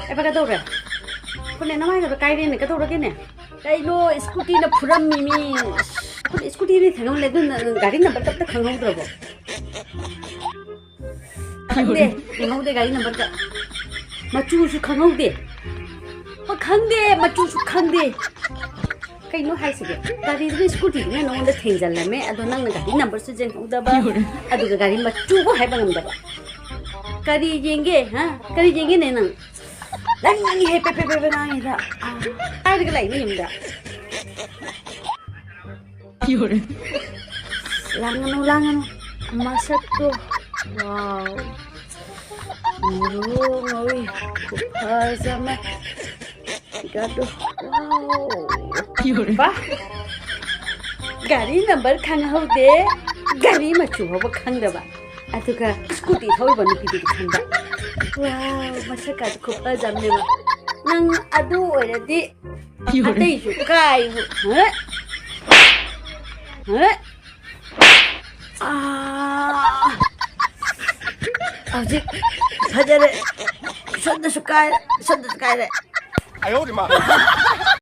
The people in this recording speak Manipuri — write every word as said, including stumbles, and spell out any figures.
ꯑꯦꯕ, ꯀꯩꯗꯧꯔꯦ? ꯈꯨꯅꯦ, ꯅꯃꯥꯏꯒꯗꯣ ꯀꯥꯏꯔꯦꯅꯦ, ꯀꯩꯗꯧꯔꯒꯦꯅꯦ? ꯀꯩꯅꯣ, ꯁ꯭ꯀꯨꯇꯤꯅ ꯐꯨꯔꯝꯃꯤꯃꯤ꯫ ꯑꯩꯈꯣꯏꯗꯤ ꯁ꯭ꯀꯨꯇꯤꯗꯤ ꯊꯦꯡꯉꯝꯂꯦ, ꯑꯗꯨꯅ ꯒꯥꯔꯤ ꯅꯝꯕꯔ ꯑꯝꯇ ꯈꯪꯍꯧꯗ꯭ꯔꯕꯣ? ꯈꯪꯗꯦ, ꯌꯦꯡꯍꯧꯗꯦ ꯒꯥꯔꯤ ꯅꯝꯕꯔꯒ꯫ ꯃꯆꯨꯁꯨ ꯈꯪꯍꯧꯗꯦ꯫ ꯍꯣꯏ, ꯈꯪꯗꯦ, ꯃꯆꯨꯁꯨ ꯈꯪꯗꯦ꯫ ꯀꯩꯅꯣ ꯍꯥꯏꯁꯤꯕꯣ? ꯒꯥꯔꯤꯗꯨꯅ, ꯁ꯭ꯀꯨꯇꯤꯗꯨꯅ ꯅꯉꯣꯟꯗ ꯊꯦꯡꯖꯜꯂꯝꯃꯦ, ꯑꯗꯣ ꯅꯪꯅ ꯒꯥꯔꯤ ꯅꯝꯕꯔꯁꯨ ꯌꯦꯡꯍꯧꯗꯕ, ꯑꯗꯨꯒ ꯒꯥꯔꯤ ꯃꯆꯨꯕꯨ ꯍꯥꯏꯕ ꯉꯝꯗꯕ꯫ ꯀꯔꯤ ꯌꯦꯡꯒꯦ, ꯍꯥ? ꯀꯔꯤ ꯌꯦꯡꯒꯦꯅꯦ ꯅꯪ? ꯅꯪ ꯉꯥꯡꯉꯤꯍꯦ, ꯄꯦ, ꯄꯦ, ꯄꯦ, ꯄꯦ ꯉꯥꯡꯉꯤꯗ꯫ ꯑꯥ, ꯀꯥꯏꯗꯒ ꯂꯩꯅꯤ ꯌꯨꯝꯗ? ꯂꯥꯡꯒꯅꯨ, ꯂꯥꯡꯒꯅꯨ꯫ ꯃꯁꯛꯇꯣ꯫ ꯋꯥꯎ꯫ ꯉꯧꯔꯣ, ꯉꯧꯏ꯫ ꯈꯨꯐꯖ ꯑꯃ꯫ ꯐꯤꯒꯔꯗꯣ꯫ ꯋꯥꯎ꯫ ꯕꯥ꯫ ꯒꯥꯔꯤ ꯅꯝꯕꯔ ꯈꯪꯍꯧꯗꯦ, ꯒꯥꯔꯤ ꯃꯆꯨ ꯐꯥꯎꯕ ꯈꯪꯗꯕ, ꯑꯗꯨꯒ ꯁ꯭ꯀꯨꯇꯤ ꯊꯧꯔꯤꯕ ꯅꯨꯄꯤꯗꯨꯗꯤ ꯈꯪꯕ꯫ ꯋꯥꯎ, ꯃꯁꯛꯀꯥꯗꯣ ꯈꯨꯐꯖ ꯑꯃꯅꯦꯕ꯫ ꯅꯪ ꯑꯗꯨ ꯑꯣꯏꯔꯗꯤ ꯑꯇꯩꯁꯨ ꯀꯥꯏꯕꯨ꯫ ꯍ? ꯍ? ꯑꯥ! ꯍꯧꯖꯤꯛ ꯐꯖꯔꯦ꯫ ꯁꯣꯝꯗꯁꯨ ꯀꯥꯏꯔꯦ, ꯁꯣꯝꯗꯁꯨ ꯀꯥꯏꯔꯦ꯫ ꯑꯌꯣ ꯃꯥ꯫